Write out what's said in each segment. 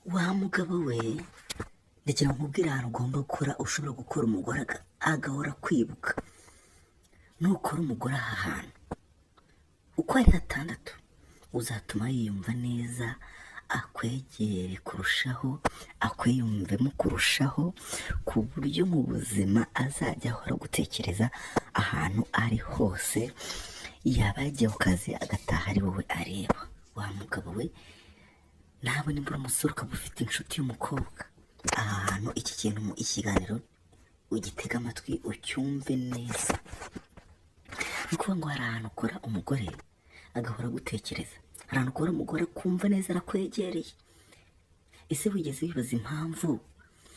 Wa mugabo we, ndagira ngo nkubwire ahantu ugomba gukora, ushobora gukora umugore agahora kwibuka. Nukora umugore aha hantu uko ari hatandatu, uzatuma yiyumva neza, akwegere kurushaho, akwiyumvemo kurushaho, ku buryo mu buzima azajya ahora gutekereza ahantu ari hose. Yaba yagiye ku kazi, agataha ari wowe areba. Wa mugabo we, nawe nimba uri umusore ukaba ufite inshuti y'umukobwa, aha hantu, iki kintu mu ikiganiro ugitega amatwi, ucyumve neza. Ni ukuvuga ngo hari ahantu ukora umugore agahora agutekereza, hari ahantu ukora umugore akumva neza arakwegereye. Ese wigeze wibaza impamvu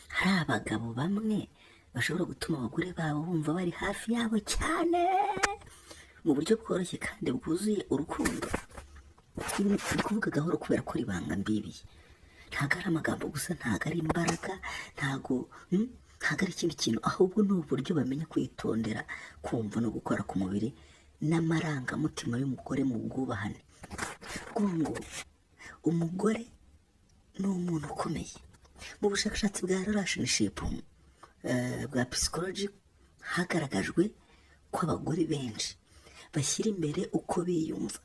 hari abagabo bamwe bashobora gutuma abagore babo bumva bari hafi yabo cyane mu buryo bworoshye kandi bwuzuye urukundo? Ibi ndi kuvuga gahoro kubera ko ribanga mbibiye. Ntabwo ari amagambo gusa, ntabwo ari imbaraga, ntabwo ari ikindi kintu, ahubwo ni uburyo bamenya kwitondera, kumva no gukora ku mubiri n'amarangamutima y'umugore mu bwubahane. Kuvuga ngo umugore ni umuntu ukomeye. Mu bushakashatsi bwa relationship, bwa psychology, hagaragajwe ko abagore benshi bashyira imbere uko biyumva.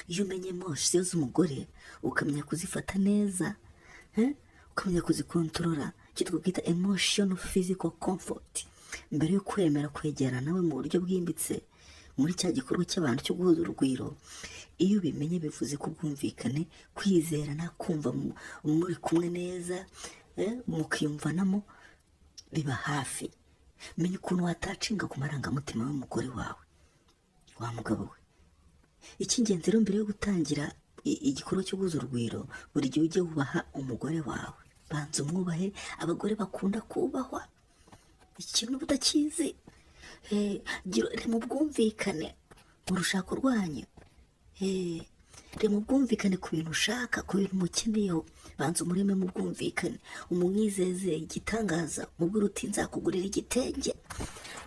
Iyo umenye emotion z'umugore, ukamenya kuzifata neza, ukamenya kuzikontorora, icyo twakwita emotional physical comfort, mbere yo kwemera kwegera nawe mu buryo bwimbitse muri cya gikorwa cy'abantu cyo guhuza urugwiro, iyo ubimenye bivuze ko ubwumvikane, kwizerana, kumva muri kumwe neza, mukiyumvanamo, biba hafi. Menya ukuntu watouchinga ku marangamutima y'umugore wawe, wa mugabo we. Icy'ingenzi rero, mbere yo gutangira igikorwa cyo guhuza urugwiro, buri gihe ujye wubaha umugore wawe. Banza umwubahe. Abagore bakunda kubahwa. Ikintu uba utakizi, rema ubwumvikane mu rushako rwanyu. Rema ubwumvikane ku bintu ushaka, ku bintu umukeneyeho. Banza umureme mu bwumvikane, umwizeze igitangaza, umubwire uti: "Nzakugurira igitenge,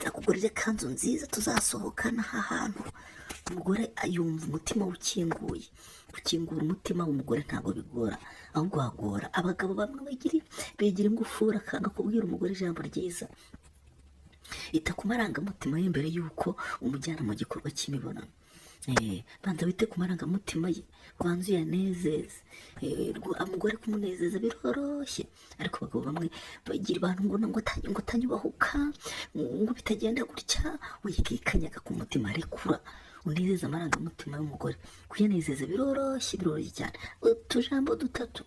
nzakugurira ikanzu nziza tuzasohokana." Aha hantu umugore yumva umutima we ukinguye. Gukingura umutima w'umugore ntabwo bigora, ahubwo hagora abagabo bamwe bigira ingufuri, akanga kubwira umugore ijambo ryiza. Ita ku marangamutima ye mbere y'uko umujyana mu gikorwa cy'imibonano. Banza wite ku marangamutima ye, banza uyanezeze. Umugore kumunezeza biroroshye, ariko abagabo bamwe bagira abantu ngo atanyubahuka, ngo bitagenda gutya, wikikanyaga ku mutima. Rekura, unezeze amarangamutima y'umugore. Kuyanezeza biroroshye, biroroshye cyane, utujambo dutatu.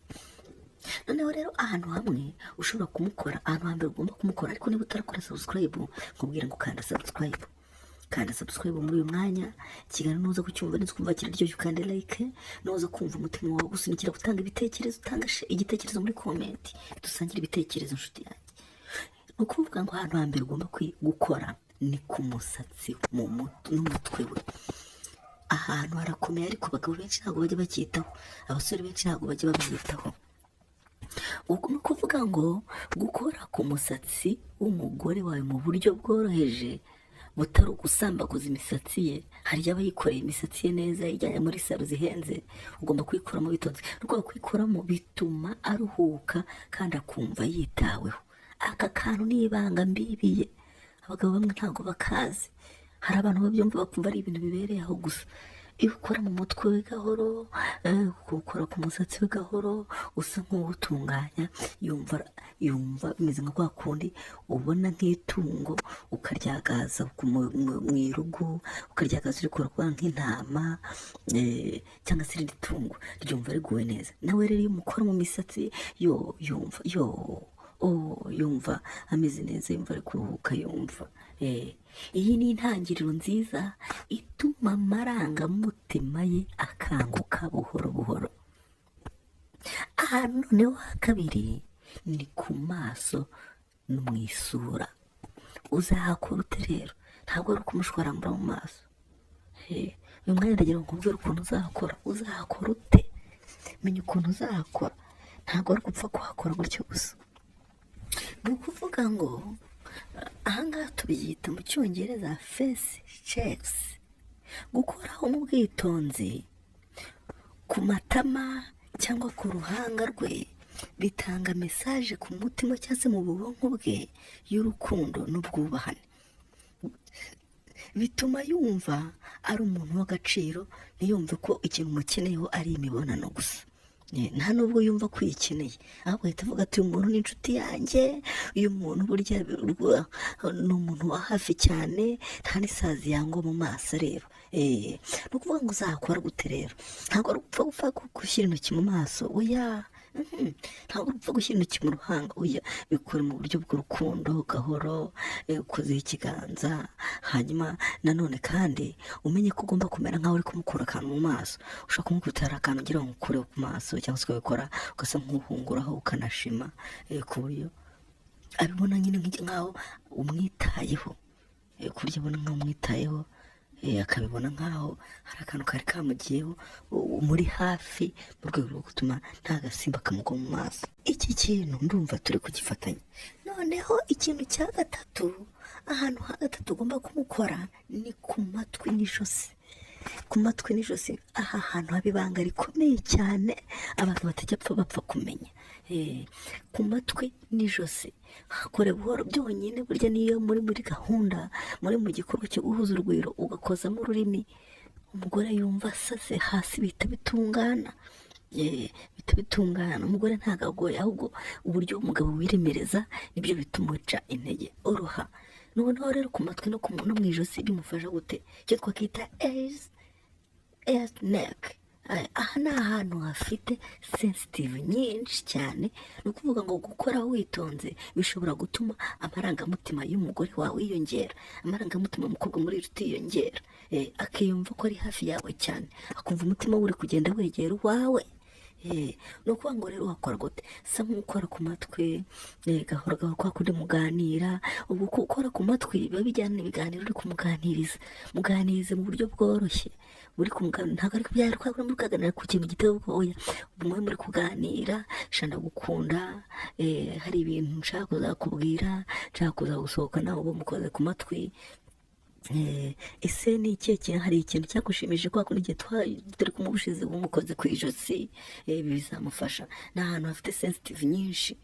Noneho rero, ahantu hamwe ushobora kumukora, ahantu hambere ugomba kumukora, ariko niba utarakora subscribe, nkubwira ngo kanda subscribe, kanda subscribe muri uyu mwanya. Ikiganiro nuza kucyumva neza, ukumva kiraryoshye, ukande like. Nuza kumva umutima wawe gusunikira gutanga ibitekerezo, utanga igitekerezo muri comment, dusangire ibitekerezo, inshuti yanjye. Ni ukuvuga ngo ahantu hambere ugomba gukora ni ku musatsi n'umutwe we. Ahantu harakomeye, ariko abagabo benshi ntabwo bajya bacyitaho, abasore benshi ntabwo bajya babyitaho. Ubwo ni ukuvuga ngo gukora ku musatsi w'umugore wawe mu buryo bworoheje, butari ugusambaguza imisatsi ye. Hari igihe aba yikoreye imisatsi ye neza, yijyanye muri salon zihenze. Ugomba kuyikuramo witonze. Rwego kuyikuramo bituma aruhuka kandi akumva yitaweho. Aka kantu ni ibanga mbibiye, abagabo bamwe ntabwo bakazi. Hari abantu babyumva bakumva ari ibintu bibereye aho gusa. Iyo ukora mu mutwe we gahoro, ukora ku musatsi we gahoro, usa nk'uwutunganya, yumva bimeze nka kwa kundi ubona nk'itungo ukaryagaza mu irugu, ukaryagaza urikora kuba nk'intama, cyangwa se irindi tungo, ryumva riguwe neza. Nawe rero iyo umukora mu misatsi, yo yumva, yo, oh, yumva ameze neza, yumva ari kuruhuka, yumva. Iyi ni intangiriro nziza ituma amarangamutima ye akanguka buhoro buhoro. Ahantu noneho ha kabiri ni ku maso no mu isura. Uzahakora ute rero? Ntabwo ari ukumushwarambura mu maso. Uyu mwanya ndagira ngo nkubwire ukuntu uzahakora. Uzahakora ute? Menya ukuntu uzahakora. Ntabwo ari ugupfa kuhakora gutyo gusa. Ni ukuvuga ngo ahangaha tubyita mu Cyongereza face checks. Gukoraho mu bwitonzi ku matama cyangwa ku ruhanga rwe. Bitanga message ku mutima cyangwa se mu bwonko bwe y'urukundo n'ubwubahane. Bituma yumva ari umuntu w'agaciro, ntiyumve ko ikintu umukeneyeho ari imibonano gusa. Nta nubwo yumva ko uyikeneye, ahubwo ahita avuga ati: "Uyu muntu ni inshuti yanjye, uyu muntu burya ni umuntu wa hafi cyane, nta n'isazi yangwa mu maso areba." Ni ukuvuga ngo uzakora gute rero? Ntabwo ari ugupfa gupfa gushyira intoki mu maso, oya. Ntabwo uri gupfa gushyira intoki mu ruhanga, oya. Bikore mu buryo bw'urukundo, gahoro, ukozeho ikiganza. Hanyuma nanone kandi umenye ko ugomba kumera nk'aho uri kumukura akantu mu maso. Ushobora kumukubita hari akantu ugira ngo ukure ku maso, cyangwa se ukabikora ugasa nk'uhunguraho, ukanashima, ku buryo abibona nyine nk'aho umwitayeho. Ku buryo abona nk'aho umwitayeho, akabibona nk'aho hari akantu kari kamugiyeho, muri hafi, mu rwego rwo gutuma nta gasimba kamugwa mu maso. Iki kintu ndumva turi kugifatanya. Noneho ikintu cya gatatu, ahantu ha gatatu ugomba kumukora ni ku matwi n'ijosi. Ku matwi n'ijosi, aha hantu haba ibanga rikomeye cyane abantu batajya bapfa kumenya. Ku matwi n'ijosi hakore buhoro byonyine. Burya niyo muri gahunda, muri mu gikorwa cyo guhuza urugwiro, ugakozamo ururimi, umugore yumva asaze hasi, bihita bitungana. Bihita bitungana. Umugore ntabwo agoye, ahubwo uburyo umugabo wiremereza nibyo bituma uca intege, oroha. Noneho rero ku matwi no mu ijosi bimufasha gute? Icyo twakwita ears, neck. Aha ni ahantu hafite sensitive nyinshi cyane. Ni ukuvuga ngo gukora witonze bishobora gutuma amarangamutima y'umugore wawe yiyongera, amarangamutima y'umukobwa muri yiyongera, akiyumva ko ari hafi yawe cyane, akumva umutima we uri kugenda wegera uwawe. Ni ukuvuga ngo rero wakora gute? Sa nk'ukora ku matwi, gahoro gahoro, kwa kundi muganira. Ubu gukora ku matwi biba bijyana n'ibiganiro uri kumuganiriza. Muganirize mu buryo bworoshye uri kumuganira, ntabwo ari kubyara kwa muri kuganira ku kintu giteye ubwoba, oya. Mwe muri kuganira: "Sha, ndagukunda, hari ibintu nshaka kuzakubwira, nshaka kuzagusohokana." Ubu mukoze ku matwi. Ese ni ikihe kintu, hari ikintu cyagushimishije kwa kundi igihe turi kumwe ubushize? Umukoze ku ijosi, ibi bizamufasha. Ni ahantu hafite sensitive nyinshi,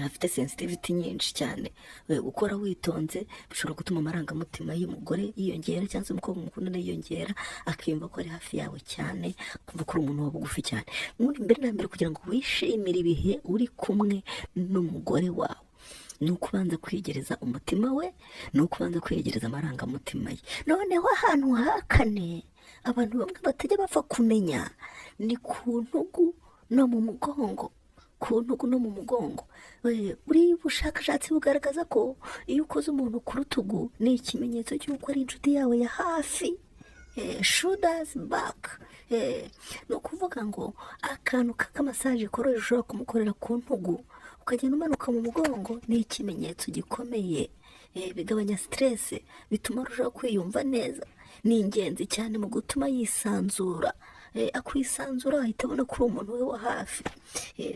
hafite sensitivity nyinshi cyane. Gukora witonze bishobora gutuma amarangamutima y'umugore yiyongera, cyangwa se umukobwa mukundana yiyongera, akiyumva ko ari hafi yawe cyane, akumva ko uri umuntu wa bugufi cyane. Ubundi mbere na mbere, kugira ngo wishimire ibihe uri kumwe n'umugore wawe, ni ukubanza kwiyegereza umutima we, ni ukubanza kwiyegereza amarangamutima ye. Noneho ahantu ha kane abantu bamwe batajya bapfa kumenya ni ku ntugu no mu mugongo. Ku ntugu no mu mugongo, buriya ubushakashatsi bugaragaza ko iyo ukoze umuntu ku rutugu ni ikimenyetso cy'uko ari inshuti yawe ya hafi. Shoulders, back. Ni ukuvuga ngo akantu k'akamassage koroheje ushobora kumukorera ku ntugu, ukagenda umanuka mu mugongo, ni ikimenyetso gikomeye. Bigabanya stress, bituma arushaho kwiyumva neza, ni ingenzi cyane mu gutuma yisanzura. Akwisanzura, ahita abona ko uri umuntu we wa hafi.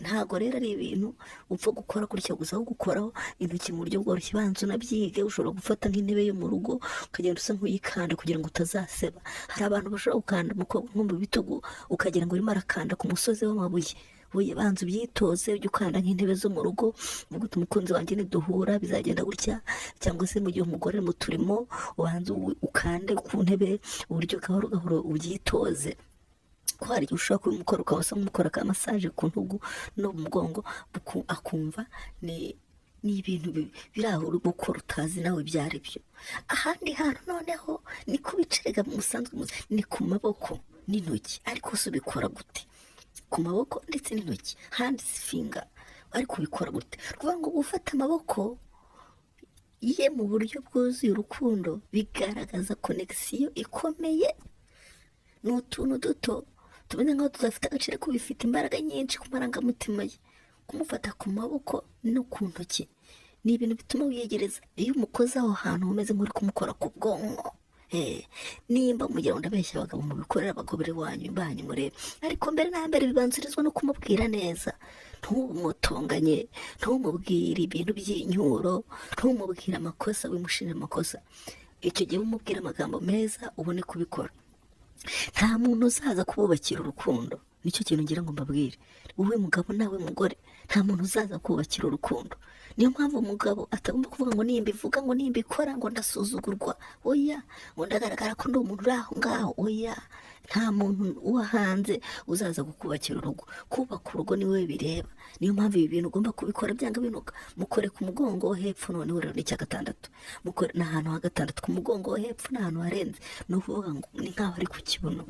Ntabwo rero ari ibintu upfa gukora gutya gusa, aho gukoraho intoki mu buryo bworoshye, banza unabyige. Ushobora gufata nk'intebe yo mu rugo, ukagenda usa nk'uyikanda kugira ngo utazaseba. Hari abantu bashobora gukanda umukobwa nko mu bitugu, ukagira ngo urimo arakanda ku musozi w'amabuye. Buye, banza ubyitoze, ujye ukanda nk'intebe zo mu rugo, uvuga uti: "Umukunzi wanjye niduhura bizagenda gutya." Cyangwa se mu gihe umugore ari mu turimo, ubanza ukande ku ntebe uburyo gahoro gahoro, ubyitoze ko hari igihe ushobora kubimukora, ukaba usa nk'umukora ka massage ku ntugu no mu mugongo, akumva ni ibintu biri aho uri gukora utazi nawe ibyo ari byo. Ahandi hantu noneho ni ku bice musanzwe muzi, ni ku maboko n'intoki. Ariko se ubikora gute ku maboko ndetse n'intoki, hands, finger? Ariko ubikora gute? Ni ukuvuga ngo gufata amaboko ye mu buryo bwuzuye urukundo bigaragaza connection ikomeye. Ni utuntu duto tumeze nk'aho tudafite agaciro, ariko bifite imbaraga nyinshi ku marangamutima ye. Kumufata ku maboko no ku ntoki ni ibintu bituma wiyegereza. Iyo umukoze aho hantu, umeze nk'uri kumukora ku bwonko. Nimba mugira ngo ndabeshya, abagabo mubikorera abagore wanyu banyu murebe. Ariko mbere na mbere bibanzirizwa no kumubwira neza. Ntumutonganye, ntumubwire ibintu by'inyuro, ntumubwire amakosa, wimushinja amakosa. Icyo gihe umubwira amagambo meza, ubone kubikora. Nta muntu uzaza kububakira urukundo, nicyo kintu ngira ngo mbabwire, wowe mugabo nawe mugore. Nta muntu uzaza kubakira urukundo. Niyo mpamvu umugabo atagomba kuvuga ngo nimba ivuga, ngo nimba ikora, ngo ndasuzugurwa, oya, ngo ndagaragara ko ndi umuntu uri aho ngaho, oya. Nta muntu uwo hanze uzaza kukubakira urugo. Kubaka urugo ni wowe bireba. Niyo mpamvu ibi bintu ugomba kubikora byanga binuka. Mukore ku mugongo wo hepfo. Noneho rero ni icya gatandatu. Mukore ni ahantu ha gatandatu ku mugongo wo hepfo, ni ahantu harenze, ni ukuvuga ngo ni nk'aho ari ku kibuno,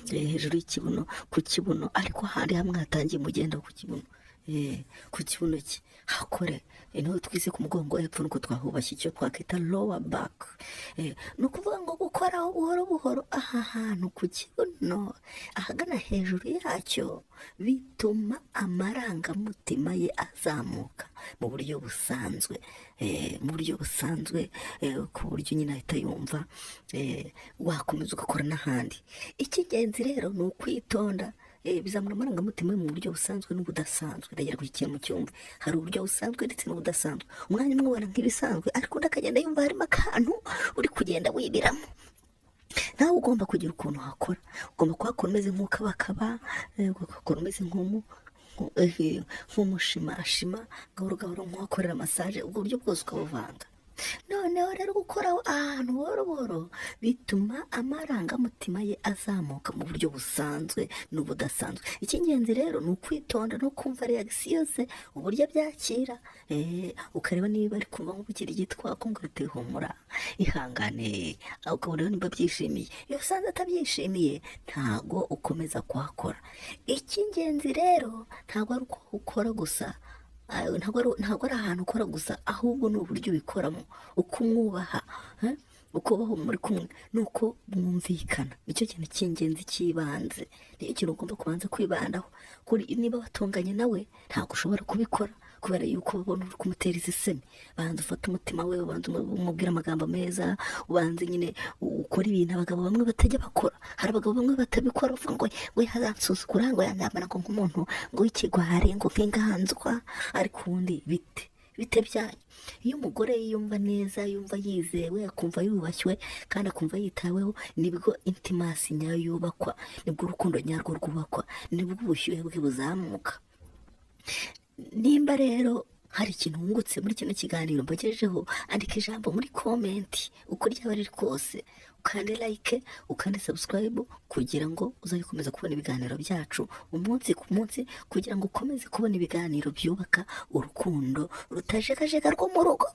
hejuru y'ikibuno, ku kibuno, ariko ahandi hamwe hatangiye umugenda ku kibuno, ku kibuno cye hakore. Niho twise ku mugongo wo hepfo, nuko twahubashye icyo twakwita lower back. Ni ukuvuga ngo gukoraho buhoro buhoro aha hantu ku kibuno ahagana hejuru yacyo bituma amarangamutima ye azamuka mu buryo busanzwe, mu buryo busanzwe, ku buryo nyine ahita yumva wakomeza ugakora n'ahandi. Icy'ingenzi rero ni ukwitonda. Bizamura amarangamutima mu buryo busanzwe n'ubudasanzwe. Ndagira ngo iki kintu mucyumve. Hari uburyo busanzwe ndetse n'ubudasanzwe. Umwanya umwe ubona nk'ibisanzwe, ariko undi akagenda yumva harimo akantu uri kugenda wibiramo. Nawe ugomba kugira ukuntu hakora. Ugomba kuhakora umeze nk'ukabakaba, ugakora umeze nk'umushimashima gahoro gahoro, nk'uhakorera massage, ubwo buryo bwose ukabuvanga. Noneho rero gukoraho ahantu buhoro buhoro bituma amarangamutima ye azamuka mu buryo busanzwe n'ubudasanzwe. Icy'ingenzi rero ni ukwitonda no kumva reaction ze, uburyo abyakira, ukareba niba ari kumva nk'ubukirigitwa, ukumva uti humura, ihangane, ukabona niba abyishimiye. Iyo usanze atabyishimiye, ntago ukomeza kuhakora. Icy'ingenzi rero ntabwo ari uko ukora gusa, ntabwo ari ahantu ukora gusa, ahubwo ni uburyo ubikoramo, uko umwubaha, uko ubaho muri kumwe, nuko mwumvikana. Nicyo kintu cy'ingenzi cy'ibanze, nicyo kintu ugomba kubanza kwibandaho. Kuri niba watonganye nawe, ntabwo ushobora kubikora kubera yuko ubona uri kumutera isesemi. Banza ufate umutima we, ubanze umubwire amagambo meza, ubanze nyine ukore ibintu abagabo bamwe batajya bakora. Hari abagabo bamwe batabikora, bavuga ngo we azansuzugura, ngo yanyambara ngo nk'umuntu ngo w'ikigwari, ngo nk'inganzwa. Ariko ubundi bite bite byanyu? Iyo umugore yiyumva neza, yumva yizewe, akumva yubashywe kandi akumva yitaweho, nibwo intimacy nyayo yubakwa, nibwo urukundo nyarwo rwubakwa, nibwo ubushyuhe bwe buzamuka. Nimba rero hari ikintu wungutse muri kino kiganiro mbagejejeho, andika ijambo muri comment uko ryaba riri kose, ukande like, ukande subscribe, kugira ngo uzajye ukomeza kubona ibiganiro byacu umunsi ku munsi, kugira ngo ukomeze kubona ibiganiro byubaka urukundo rutajegajega rwo mu rugo.